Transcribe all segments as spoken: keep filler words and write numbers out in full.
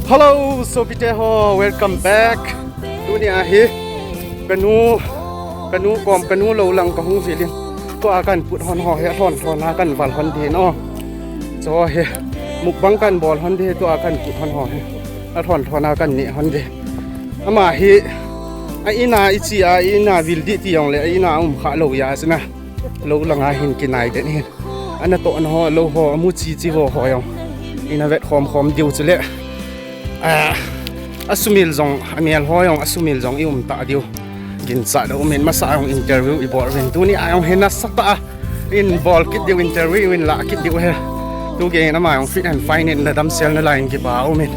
Hello, sopite ho, welcome back. Tuni ahi, kanu, kanu kom, kanu lou lang kahung vilin. Tua kan put hon ho hi, lhon lhon a kan val hon din o. Cho hi, mukbang kan bol hon di, tua kan put hon ho hi. Lhon lhon a kan ni hon di. Ama hi, a ina ichi a, ina vil di ti jong le, a ina um kha lou ya sina. Lou langa hin kinai den hin. Ana tohna ho, lou ho, amu chi chi ho ho jong. Ina vet khom khom diu chule. A, asumil jong, amel ho jong, asumil jong i um ta diu. Ginchat a um in masa jong interview i bol uvin. Tuni a jong hin nasatah a. In bol kit diu interview in la kit diu he. Tu gei in ama jong fit and fine in na damsel na la in kipa um in.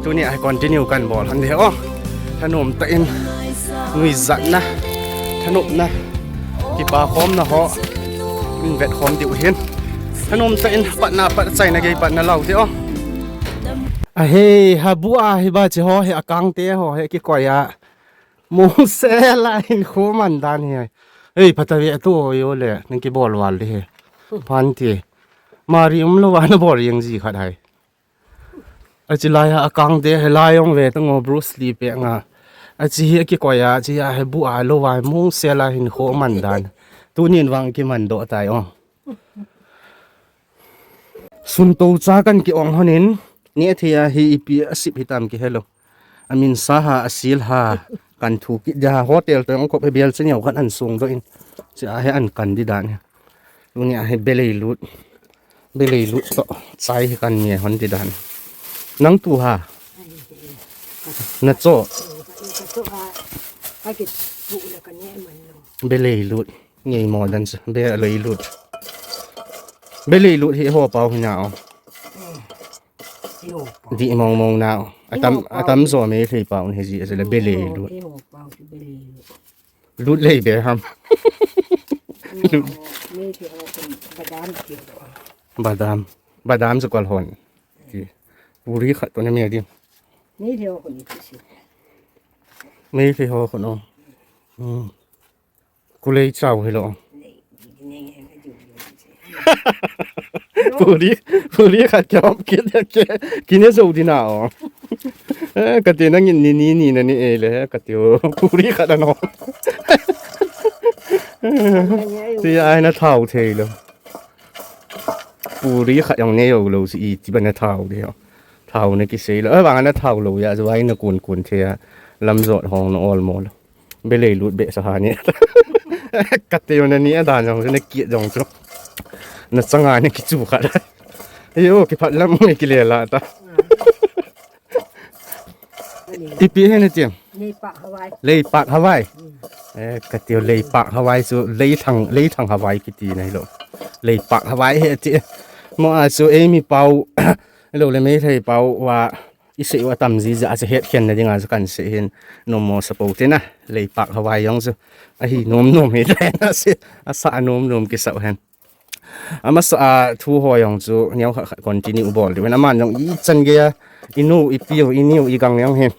Tuni a continue kan bol hon di o. Thanom tah in. Nuijatna. Thanopna. Kipa khomna ho. In vet khom diu hin. Thanom tah in patna pat chaina gei patna lau te o. A hei, ha bu a hi ba chi ho hi a kang te ho hi kikoi a. Mong sel a hin khu man dan hi. Hei, pata ve tu ho yo le, nang kibol val di hi. Phan ti. Mari um lo va na bol yang ji khat hai. A chi lai a kang te he lai jong ve tang o Bruce Lee pe nga. A chi hi a kikoi a, chi a he bu a lo vai mong sel a hin khu man dan. Tunin vang kiman doh tai o. Sun to cha kan ki ong honin, ni a thei a hi ipi a sip hi tam ki helo. A min sa ha, a sil ha, kan thu kit dia hotel to ong kop he bel chen yau kan an sung doh in. Chi a he an kan di dan. Tuni a hi belei lut. Belei lut to chai hi kan nge hon ti dan. Nang tu ha. Na cho. Belei lut. Ngei mo dan sa. Belei lut. Belei lut hi ho pau hi na o. Di mong mong na o. Atam, atam zo me thei pau ni ji a sila belei lut. Lut lei be ham. Badam. Badam sa kol hon. Ti. Puri khat to na me di. Mei thei ho khun o. Kulei chau hi lo. Puri, puri khat kia om kit kia kia kia ne zo di na o. Eh, ka ti nang in ni ni ni na ni e le ka ti o. Puri khat ano. Ti ai na thau thei lo. Puri khat jong ne yo lo si i ti ba na thau de o. Thau na ki sei lo. Eh, ba na thau lo ya zo ai na kun kun thei a. Lam zot hong na ol mo lo. Belei lut be sa ha ni. Ka te na ni a dan jong na ki jong chu. Na changa ni ki chu kha. Yo ki phat lam ni ki le la ta. Ipi he na ti. Leipak Hawaii. Leipak Hawaii. Eh, ka ti leipak Hawaii chu leithang, leithang Hawaii ki ti na hi lo. Leipak Hawaii he ti. Mo a chu ei mi pau. Lo le mei thei pau wa. I sei u atam ji ja a che het khen na dinga chu kan sei hin nom mo sa po te na. Leipak Hawaii jong chu. A hi nom nom hi ta na se. A sa nom nom ki sau hen. Ama sa a thu ho jong chu neo khat khat continue bol di. Wen aman jong i chan gei a. I nu, i piu, i niu, i gang jong hin.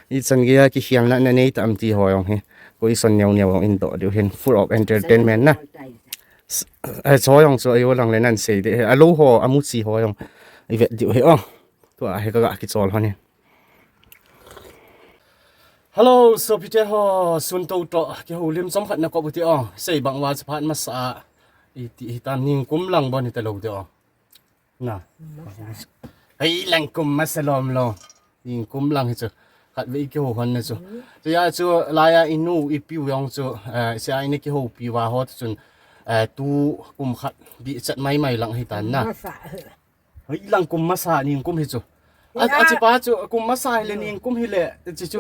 I chan gei a ki hial na na nei ta am ti ho jong hi. Ko i son neo neo jong in do di hin. Full of entertainment na. S-, eh, cho jong chu ayo lang le nan sei di. A lo ho, amu chi ho jong. I vet di he o. Tua hi ka ga kichol hon in. Hello, sopite ho, sun to to, kihoulim chomkhat na kop u ti o. Sei bang uva chaphat masa a, i ti hi tam ningkum lang bon hi ta lo ti o. Na. Hei lang kum masa lom lo. Ningkum lang hi chu. Khat ve i kihou hon na chu. Chu ya chu, lai a i nu, i piu jong chu, eh, sia i na kihoupi uva ho chun, eh, tu kum khat bih chat mai mai lang hi tan na. Hei lang kum masa ningkum hi chu. A, a chi pa chu kum masa hi le ningkum hi le chi chu.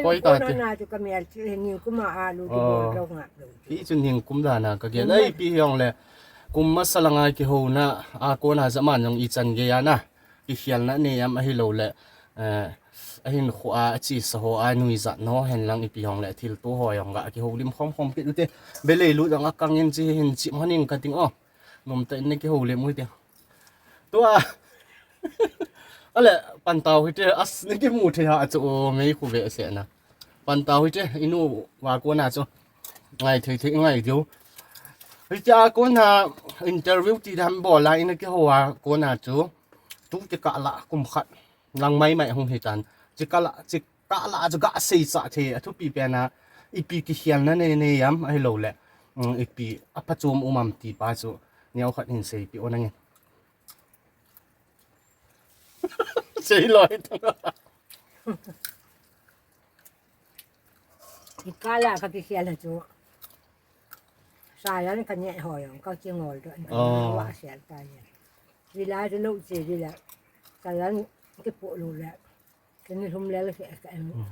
Koi ta ti. Hi chu ningkum dan a ka gel. Ei pi hi jong le kum masa langa kihouna a kona jaman jong i chan gei a na. Ki hial na nei am ahi lo le. Eh, a hin khu a, a chi sa ho a nuijat no hen lang ipi jong le thil tu ho jong ga kihoulim khom khom kit u te. Belei lut jong a kang in chi hin chim hon in ka ting o. Nom ta in na kihoulim u te. Tua. Ale, pan tau hi te, as ni kimu thei ha chu o mei khu ve se na. Pan tau hi te, i nu uva kona chu. Ngai thei thei ngai diu. Hi cha kona interview ti dam bol a i na kihou a kona chu. Tu te ka la kum khat. Lang mai mai hung hitan. Chikala, chikala chu gasei sa the, athupi pena, ipi kikhelna nei nei am, ahilou le. Um, ipi, aphachom um am ti pa chu, neo khat hin seipeh u nangin. Sei loi. Ikala kakikhelna chu. Sajan kaneh ho jong kakingol doh in, oh, kavahsel tai. Hilai chu lou che ding le. Sajan kipoh lou le. Kani lhum le le ke ka em. Hmm.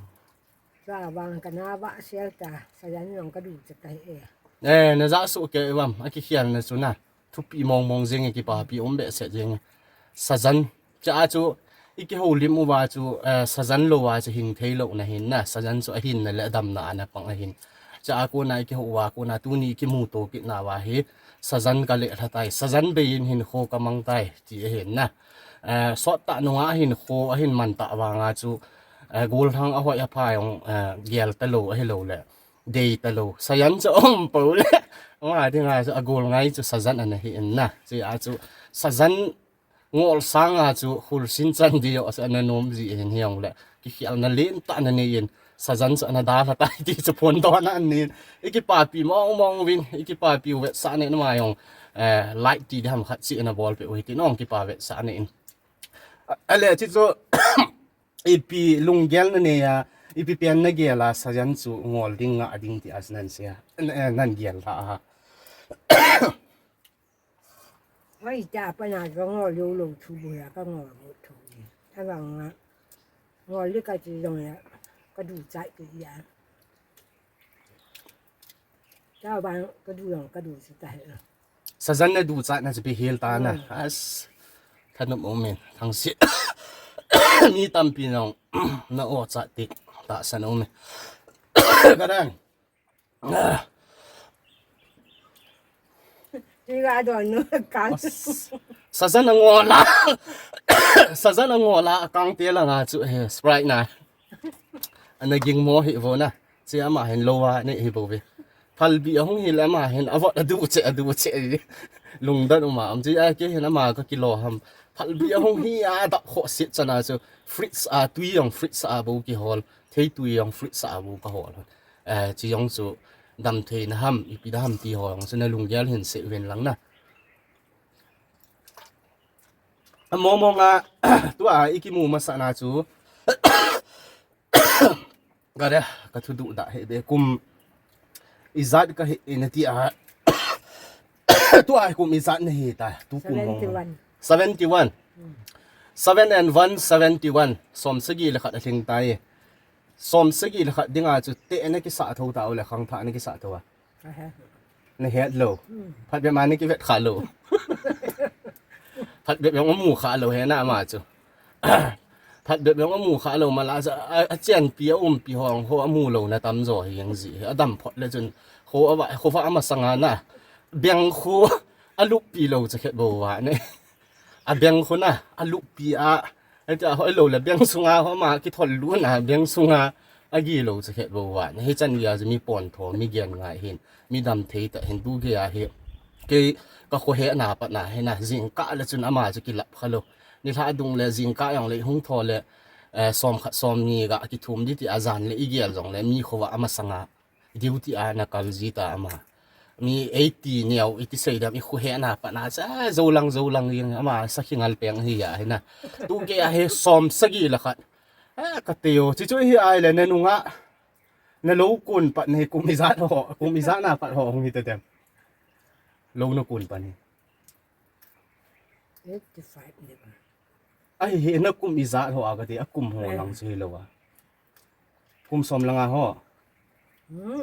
Sa vang kana vahsel ta, sajan jong kadu cha ta e. Eh, najah soh kei uvam, akikhelna chu na. Thupi mong mong jeng e, kipapi um behseh jeng e. Sajan, chua chu, ikihoulim uva chu, eh, sajan louva chu hing thei lou na hin na, sajan chu ahinna le adamna ana pang ahin. Chua kona ikihou uva kona tuni kimuto kit nauva hi, sajan kaleh lha tai, sajan bei in hinkho kamang tai, ti ahin na. Eh, sot tah nunga hinkho ahin man tah vanga chu, eh, gollhang ahoi apha jong, eh, gel talou, ahilou le. Dei talou. Sajan chu um pou le. Ama dinga chu agol ngai chu sajan ana hi in na. Chua chu sajan ngol sanga chu khulsin chan ding joh chu ana nom ji hin hijongle. Kikhelna lentah ana nei in. Sajan chu ana dalha tai ti chu phondohna ana nei in. Ikipapi mong mong uvin. Ikipapi u vetsahna in ama jong. Eh, like ti ding ham khat chu ana bolpeh u hitin, ong kipa vetsahna in. A, ale chu chu Ipi lunggel nanei a, ipi pen nagel a, sajan chu ngol ding ngah ding ti a chu nan sei a, n-, eh, nan gel lha a. Oi, ta pa na ka ngol lou lou thu bu ya, ka ngol lou thu ni. Ta bang a, ngol le kati jong ya, kadu chai ti ya. Ta bang kadu jong, kadu chu ta he. Sajan nadu chatna chu ipi hel ta na. Hmm. As, thanop um in, thangsi. Mi tampi nong, na o chat ti, tahsan um in. Kadan. Ah. Tiga don no kan. As, sajan angol a. Sajan angol a, akang te langa chu he, Sprite na. Ana ging mo hi vo na. Chua ama hin lou a nei hi bou ve. Phalbi ahung hi le ama hin avot adu che, adu che. Lungdon um a, um chua kei hin ama kakilo ham. Phalbi ahung hi a dap khoh sit chana chu fridge a tui jong fridge a bou kihol. Theitui jong fridge a bou kahol. Eh, chu jong chu damtheina ham, ipi da ham ti ho jong chu nalunggel hin sei uvin lang na. Among mong a, tua ikimu masana chu. Gare, ka thuduh dah he be kum ijat kahi nati a. Tua kum ijat nahi ta, tu kum mong. Seventy-one. Seventy-one. Hmm. Seven and one, seventy-one. Som sagi le khat alhing tai. Som sagi le khat dinga chu te na kisah tho ta u le khangthah na kisah tho a. Ahe. Nahet lou. Hmm. Phat bep ma nakivet kha lou. Phat bep jong amu kha lou he na ama chu. Phat bep jong amu kha lou mala cha, a, achenpi aumpi ho jong ho amu louna tamjo hi jeng ji. Adam phot le chun ho ava, ho va ama sanga na. Beng khu aluppi lou cha khet bou va ne. Abeng khu na, aluppi a, ahoi lou le beng sunga ho ama kithol luna, beng sunga agilou cha khet bou va. Hichan gei a chu mi pontho, mi gen ngai hin, mi damthei tah hin tu gei a hi. Kei ka khohehna pat na hi na, jingkah le chun ama chu kilap kha lou. Nilhah dung le jingkah jong le hung tho le, eh, som khat som ni ga kithum di ti a jan le igel jong le mi khovah ama sanga. Duty a na kal ji ta ama. Mi eighty neo, eighty sei dam i khohehna pat na cha, ah, jolang, jolang jeng ama sakhi ngal peng hi a, hi na. Tu gei a hi som sagi le khat. Ah, ka teo, chi chu hi ai le na nunga. Na lou kun pat ni kum ijat ho, kum ijat na pat ho hung hi ta dem. Lou na kun pat ni. Eighty-five ni ba. Ahi hi na kum ijat ho a ka ti, akum ho lang chu hilou a. Kum som langa ho. Hmm.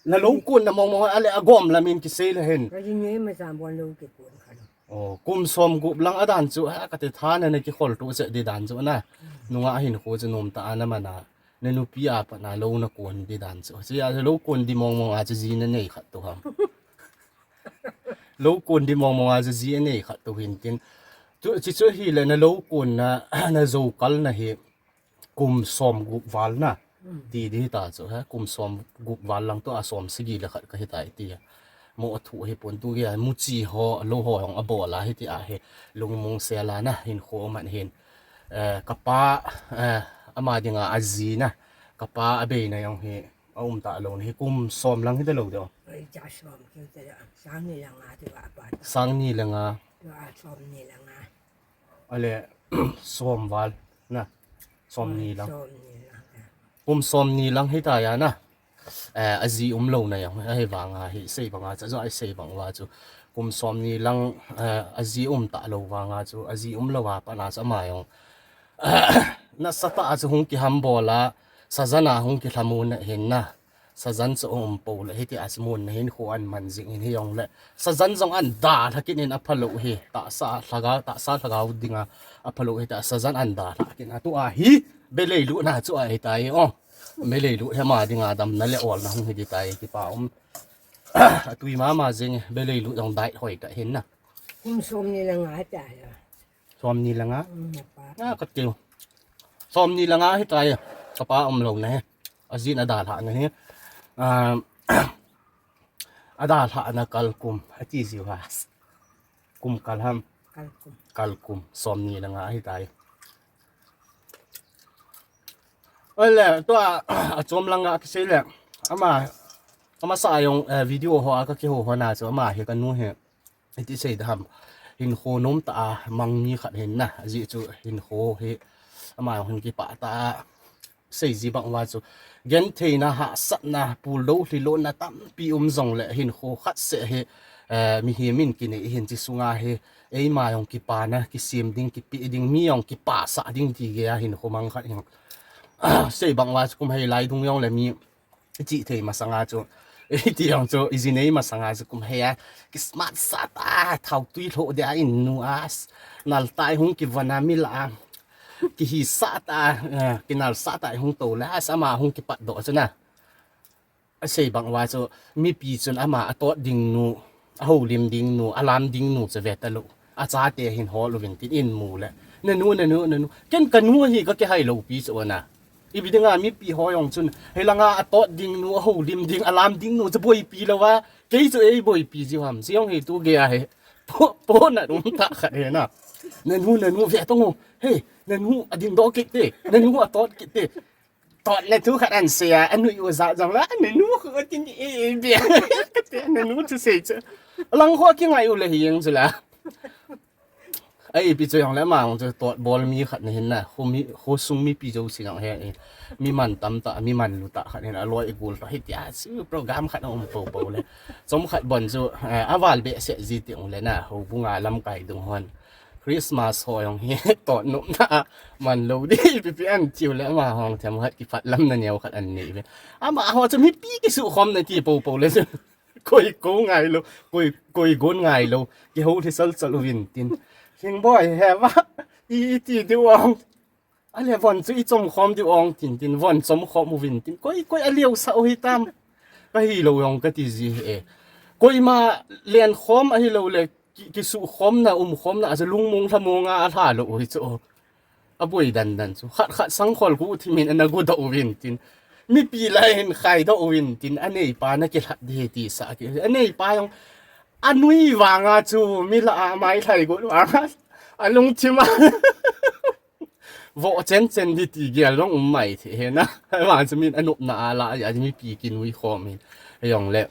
Na lou kun na mong mong a le agom lamin kisei le hin. Ka jing ye ma sam bon lou kikun kha lou. Oh, kum som gup lang adan chu, ha, ka ti tha na na kikhol tu che di dan chu na. Hmm. Nunga hin khu chu nom ta a na mana. Na nupi a pat na lou na kun di dan chu. Chu a lou kun di mong mong a chu ji na nei khat tu ham. Lou kun di mong mong a chu ji a nei khat tu hin tin. Tu, chi chu hi le na lou kun na, na jo kal na hi kum som gup val na. Hmm. Ti di ta chu ha, kum som gup val lang tu a som sagi le khat ka hi tai ti a. Mo a thu hi pon tu gei a, mu chi ho, lou ho jong abol a hi ti a hi. Lungmong sel a na, hin kho man hin. Eh, kapa, eh, ama dinga aji na. Kapa abeina jong hi aum talou na hi kum som lang hita lou ding. Oi, cha som kiu te, sang ni langa tua pa. Sang ni langa. Tua som ni langa. Ale, som val na. Som ni lang. Som ni lang. Kum som ni lang hita ya na. Eh, aji umlou na jong, ahivanga hi, sei banga, cha jo, i sei bang uva chu. Kum som ni lang, eh, aji um talou vanga chu, aji umlou a pat na chu ama jong. Nasatah a chu hung kihambol a, sajan a hung kilhamon na hin na. Sajan chu um pou le, hiti a chu mun na hin khu an man jing hin hijongle. Sajan jong an dalha kit in aphalou hi, tahsa lhagao, tahsa lhagao dinga aphalou hi ta, sajan an dalha kit na tua hi, belei lu na chu ahitai o. Belei lu hi ama dinga damna le olna hung hi di tai kipa um. Atui mama jing, belei lu jong dai hoi ta hin na. Kum som ni langa ta ya. Som ni langa? Mm, pa. Ah, ka tiu. Som ni langa hi tai. Kapa umlou na hi. Ajin adalha na hi. Ah, adalha na kalkum. Ati jiu ha. Kum kal ham. Kalkum. Kalkum. Som ni langa hi tai. Ole, tua, achom langa kisei le. Ama, ama sa jong, eh, video ho a ka kiho ho na chu ama hi kanu hi. Iti sei da ham. Hinkho nom ta a mang mi khat hin na. Aji chu hinkho hi. Ama jong hin kipah ta a. Sei ji bang uva chu. Gentheina hahsatna puldo lhilona tampi um jongle hinkho khat seh hi. Eh, mihem in kinei hin chi sunga hi. Eima jong kipana, kisem ding, kipe ding, mi jong kipasah ding ti gei a hinkho mang khat hin. Sei bang uva chu kum hei lai dung jongle mi ichi thei masanga chu. Iti jong chu, iji nei masanga chu kum hei a. Kismart sah ta, thautui lhoh dia in nu a. Nal tai hung kivon a mi la a. Kihisah ta, eh, kinalsah ta hung to le, a ama hung kipat doh chu na. Asei bang uva chu, mipi chun ama atot ding nu, aholim ding nu, alam ding nu chu ve talou. Achate hin hol uvin tin in mu le. Nanu, nanu, nanu. Ken kanu hi ka kihai lou pi chu na. Ipi dinga mipi ho jong chun, hilanga atot ding nu, aholim ding, alam ding nu chu boipi lou a. Kei chu ei boipi jiu ham. Chi jong hi tu gei a hi. Po, po na um ta khat hi na. Nanu, nanu, ve tong o. Hey, nanu, ading doh kit te. Nanu, atot kit te. Tot le thu khat an sei a, anui u ja jong la, nanu khu tin e, e, bia. Kate, nanu thu sei chu. Alang khu kingai u le hi jeng chu la. Ai, ipi chu jong le ama jong chu tot bol mi khat na hin na. Khu mi, khu sung mipi jouse jong hi, eh, mi man tam ta, mi man lu ta khat hin aloi igul ta hi tia chu program khat a um po po le. Chom khat bon chu, eh, aval behseh ji ti ung le na, houbung a lamkai dung hon. Christmas ho jong hi tot nopna a man lou di pipi an tiu le ama hong them khat kipat lam na neo khat an nei ve. Ama ho chu mipi kisukhom na ti po po le chu. Koi ko ngai lou, koi, koi gon ngai lou. Kiho thi sal sal uvin tin. Hing boi he va. I, i ti diu ong. Ale von chu i chom khom diu ong tin tin. Von chom khom uvin tin. Koi, koi aliu sa u hi tam. Ka hi lou jong ka ti ji he. Koima len khom ahi lou le ki, kisukhomna, umkhomna, a chu lungmong lhamong a alha lou u hi chu. Aboi dan dan chu. Khat khat sangkhol gu thimin ana gu doh uvin tin. Mipi lai hin khai doh uvin tin. Aneipa na kilhat di ti sa ki. Aneipa jong anui vanga chu mi la a mai thai gu vanga. Alungthim a. Vo chen chen di ti gel long um mai the he na. Vang chu min anopna a la a mipi kinui khom hin. Jong le.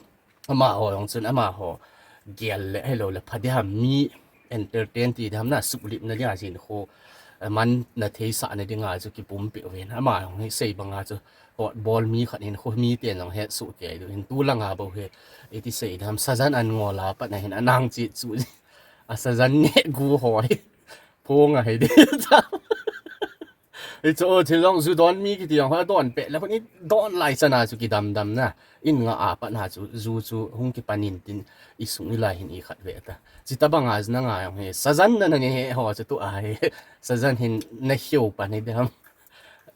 Amaho jong chun amaho gel le, hello le, pha diham mi entertain ti diham na, suklip na dinga jin khu, eh, man na thei sa na dinga chu kipum pe uvin. Ama jong hi sei banga chu tot bol mi khat hin khu mi te jong het su ke du hin tu langa bo he. Iti sei diham sajan an ngol a pat na hin anang chi chu. A sajan ne gu ho hi. Phong a hi di. Hi chu, oh, thil jong ju don mi kiti jong, ha don pe, la khun i don lai chana chu kidam dam na. In nga a pat na chu, ju chu hung kipan in tin i sung i lai hin i khat ve ta. Chi ta banga ju na nga jong he, sajan na na ne he ho chu tu a he. Sajan hin na hiu pan hi de ham.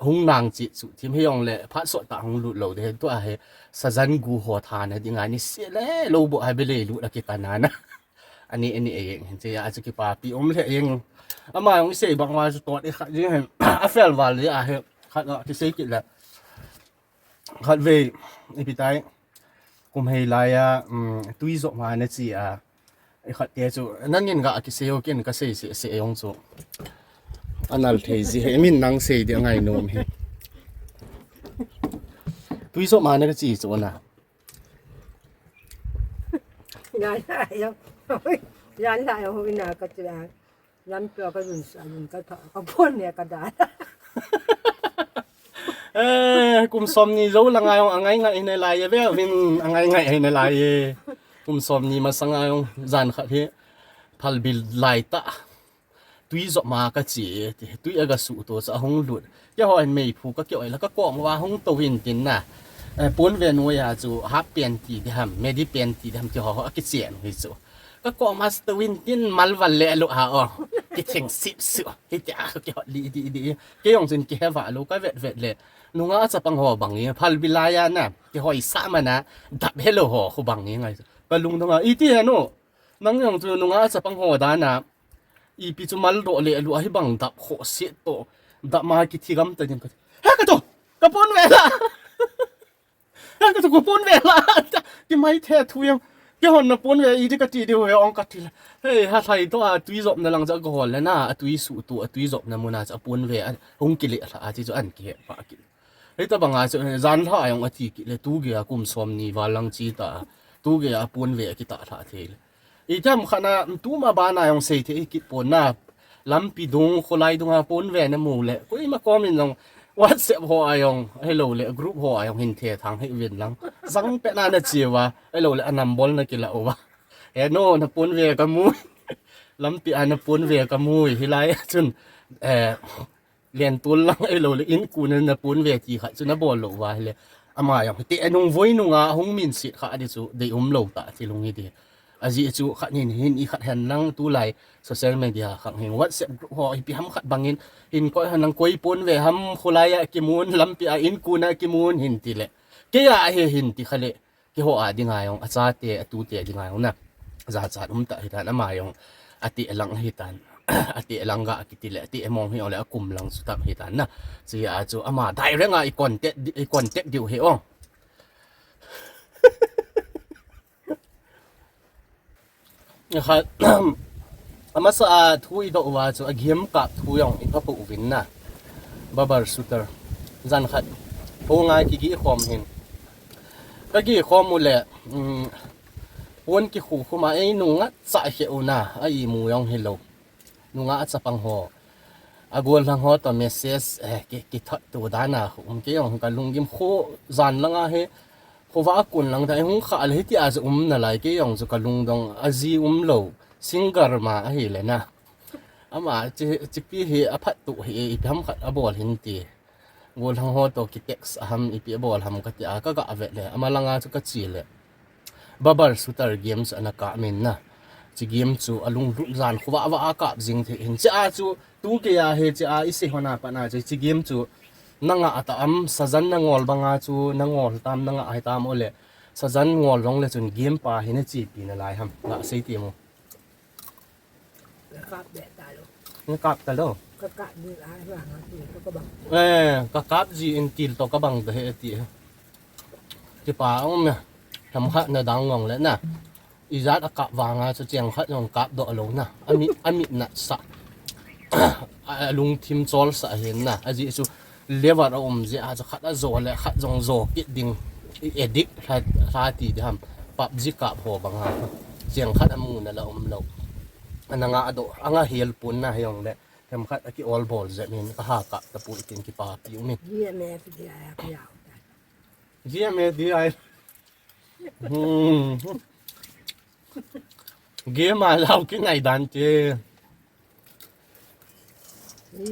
Hung nang chi chu thim he jong le, phat sot ta hung lut lou de he tu a he. Sajan gu ho tha na dinga ni se le, lo bo ha be le lut a ki ta na na. Ani, ani, eh, hin che a chu kipapi um le jeng. Ama jong i sei bang uva chu tot i khat jeng hin. A fel val le a he. Khat a kisei kit le. Khat ve ipi tai. Kum hei lai a, um, tui jo ma na chi a. I khat te chu. Nangin ga kisei o kin ka sei se, se jong chu. Anal thei ji he, min nang sei di angai nom he. Tui jop ma na kachi chu na. Yan la yo. Yan la yo, ina ka tira. Yan pia ka yun sa yun ka tha ka pon ne ka da. Eh, kum som ni jou la ngai ong angai ngai ne lai ye ve, vin angai ngai ne lai ye. Kum som ni masanga jong jan khat hi phalbi lai ta. Tui jop ma kachi, tui aga su to cha hung lut. Keiho in meiphu ka kei oi la ka kong va hung to hin tin na. Eh, pon ve noiya chu half pant ti di ham, midi pant ti di ham ti ho ho a kichen hi chu. Ka kong ma to hin tin mal val le lo ha o. Kitheng sip su. Hitia ka kei ho li di di. Kei jong chun kihe va lo ka vet vet le. Nunga chapang ho bang e, phalbi lai a na. Kei hoi sa ma na, dap he lo ho khu bang e ngai. Ka lungdong a, iti he no. Nang jong chu nunga chapang ho dan a. Ipi chu mal doh le lu ahi bang dap khoh set to. Dap ma kithi gam ta din ka. He ka to. Ka pon ve la. He ka to ka pon ve la. Ki mai the thu jong. Kei hon na pon ve i di ka ti di ho ong ka ti la. Hei, ha thai to a tui jop na lang cha ka hol le na, a tui su to, a tui jop na mun a cha pon ve a hung ki le la a ti chu an ki he pa ki. Hei ta bang a chu jan lha jong a ti ki le tu ge a kum som ni val lang chi ta. Tu ge a pon ve ki ta lha thei le. I tam khat na tu ma ba na jong sei thei kit pon na. Lampi dung, kholai dung a pon ve na mu le. Koima kom in jong WhatsApp ho a jong, hello le, group ho a jong hin the thang hei vin lang. Jang pe na na chi va, hello le, a nam bol na ki la u va. He no, na pon ve ka mu. Lampi a na pon ve ka mu, hi lai chun, eh, len tul lang hello le, in ku na na pon ve ti khat chu na bol lo va, hi le. Ama jong, te anung voi nunga, hung min sit kha di chu, dei um lo ta, ti lung hi di. A ji chu khat hin hin i khat hen lang tu lai social media khang hin WhatsApp group ho ipi ham khat bangin hin koi han lang koi pon ve ham khulai a kimun lampi a in kuna kimun hin ti le. Kei a he hin ti kha le. Kei ho a dinga jong a chate a tute dinga jong na. Jachat um ta hi tan ama jong a ti lang hi tan. A ti lang ga kiti le a ti mong hi ole a kum lang chu tam hi tan na. Chi a chu ama direct a i contact i contact diu he o. Kha, amasa a thu i doh uva chu a game kap thu jong i pha pu uvin na. Bubble shooter. Jan khat. Ho ngai ki gi khom hin. Ka gi khom u le, um, pon ki khu khu ma ei nunga cha he u na. A i mu jong hi lo. Nunga a chapang ho. A gollhang ho to message, eh, ki, ki thot tu dan a khu. Um kei jong ka lunggim khu jan lang a he. Khovah a kun lang ta, hung kha le hiti a chu um na lai kei jong chu ka lungdong a ji um lo. Singer ma ahi le na. Ama chi, chi pi hi a phat tu hi ipi ham khat a bol hin ti. Gollhang ho to ki text a ham ipi a bol ham ka ti a ka ga vet le. Ama langa chu ka chi le. Bubble shooter games ana kap min na. Chi game chu a lunglut jan khovah vah a kap jing thei hin. Chi a chu tu kei a he chi a i sei hon a pat na chi, chi game chu na ngah ta am, sajan na ngol banga chu na ngol tam na ngah hi tam o le. Sajan ngol jong le chun game pa hi na chi pi na lai ham. Nga sei ti mo. Ka kap be ta lo. Nga kap ta lo. Ka kap di a ba nga ti ko ka bang. Eh, ka kap ji in til to ka bang da he ti. Ti pa ong na. Ham khat na dang ngong le na. I jat a kap vanga chu cheng khat jong kap doh lo na. A mit, a mit na sa. A lungthim chol sa hin na. A ji chu level a um ji a chu khat a jo le khat jong jo kit ding. I addict hla, hla ti di ham. PUBG kap ho banga. Cheng khat a mu na la um lo. Ana nga a doh, a nga hel pun na jong le. Hem khat a ki ol bol je min ka ha kap ta pu itin ki pa pi u min. Ye me ti ya ya ya. G M A D I. Hmm. Game a lau ki ngai dan che.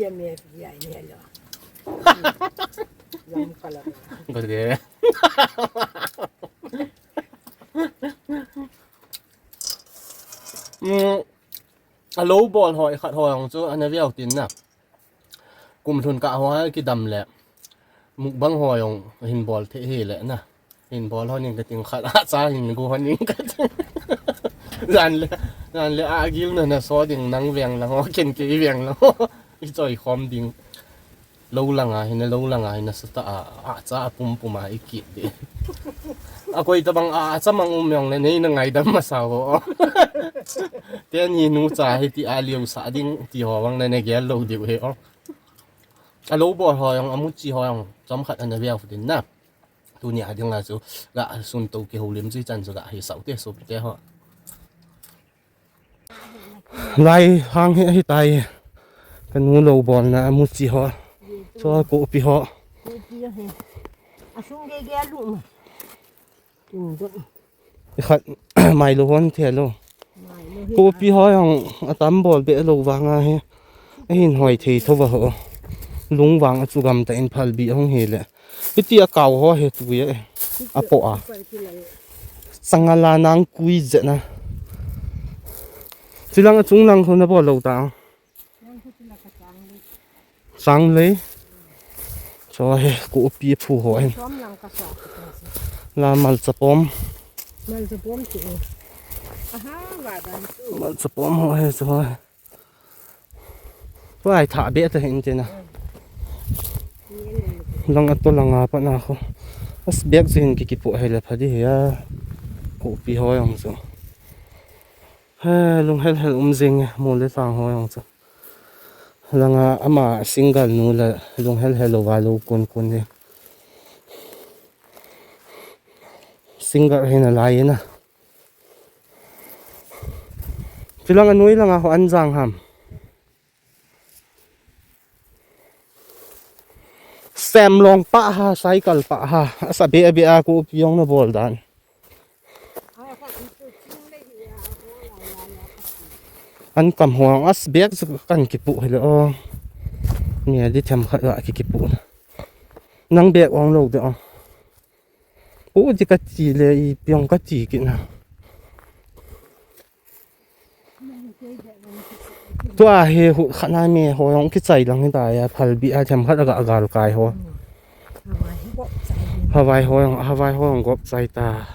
Ye me ti ya ye lo. Lam kala. Ko de. Hmm. A lo bol ho i khat ho jong chu ana viau tin na. Kum lhun kah ho a kidam le mukbang ho jong hin bol thei hi le na. Hin bol ho ning ka ting khat a cha hin gu ho ning ka ting. Jan le, jan le a gil na na so ding nang veng lang ho ken kei veng lang ho. I choi khom ding. Lou langa hina, lou langa hina sata a, a cha a pum pum a i kit di. A koi tabang a, a cha mang um yong le nei na ngaidam masa ho. Teni nu cha hi ti a liu sa ding ti ho vang le ne gel lou diu he o. A lou bol ho yong, a muchi ho yong, chom khat ana veu din na. Tuni a ding la chu ga sun to ki ho lim chi chan chu ga hi sau te so te ho. Lai hang hi, hi tai. Ka nu lou bolna a muchi ho. Cho ko pi ho. Ko pi ho he. A sung ge ge lu ma. Tu do. I khat mai lo hon the lo. Mai lo he. Ko pi ho yong a tam bol be lo vang a he. A hin hoi thei tho va ho. Lung vang a chu gam ta in phal bi hong he le. Hiti a kau ho he tu ye. A po a. Sangala nang kui je na. Chilang a chung lang ho na bol lo ta. Sang lei. Cho he, ko pi phu ho hen. La mal chapom. Mal chapom chu. Aha, va dan chu. Mal chapom ho he cho he. Vai tha be ta hin te na. Lang a to lang a pa na kho. As bek chu hin ki ki pu he le pha di he ya. Ko pi ho yong chu. He, lung hel hel um jing e, mo le tang ho yong chu. Langa ama single nu la lung hel hel lo va lo kun kun ni. Single hin a lai na. Chilang a noi langa ho an jang ham. Sem long pa ha, cycle pa ha. Asa be be a ko pi yong na bol dan. An kam ho as bek chu kan ki pu hile o. Ni a di them khat a ki ki pu. Nang bek ong lo de o. U di ka ti le i piong ka ti ki na. Tua he hu khana me ho yong ki chai lang hi ta ya phal bi a them khat a ga gal kai ho. Havai ho yong, havai ho yong gop chai ta.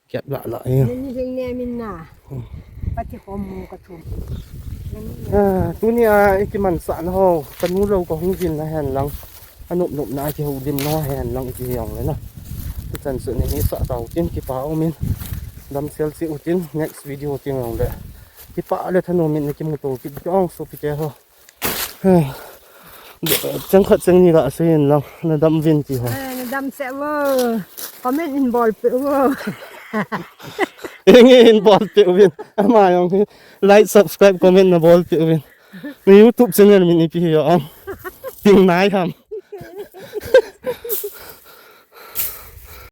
Kiat la la e. Nani jeng ne min na. Pati khom mu ka thum. Ah, tuni a i kiman sa na ho, ka nu lo ka hung vin na hen lang. A nup nup na ki ho dim na hen lang i ki yong le na. Ki chan su ni ni sa tau tin ki pa u min. Dam sel si u tin next video tin yong le. Ki pa le thanu min na ki mu to ki yong su ki te ho. Chang khat chang ni la se in lang na dam vin ti ho. Eh, na dam se vo. Comment in bol pe vo. Eng in bol pe vin. Ama yong hi like, subscribe, comment na bol pe vin. Ni YouTube channel min ipi hi yong. Ting nai ham.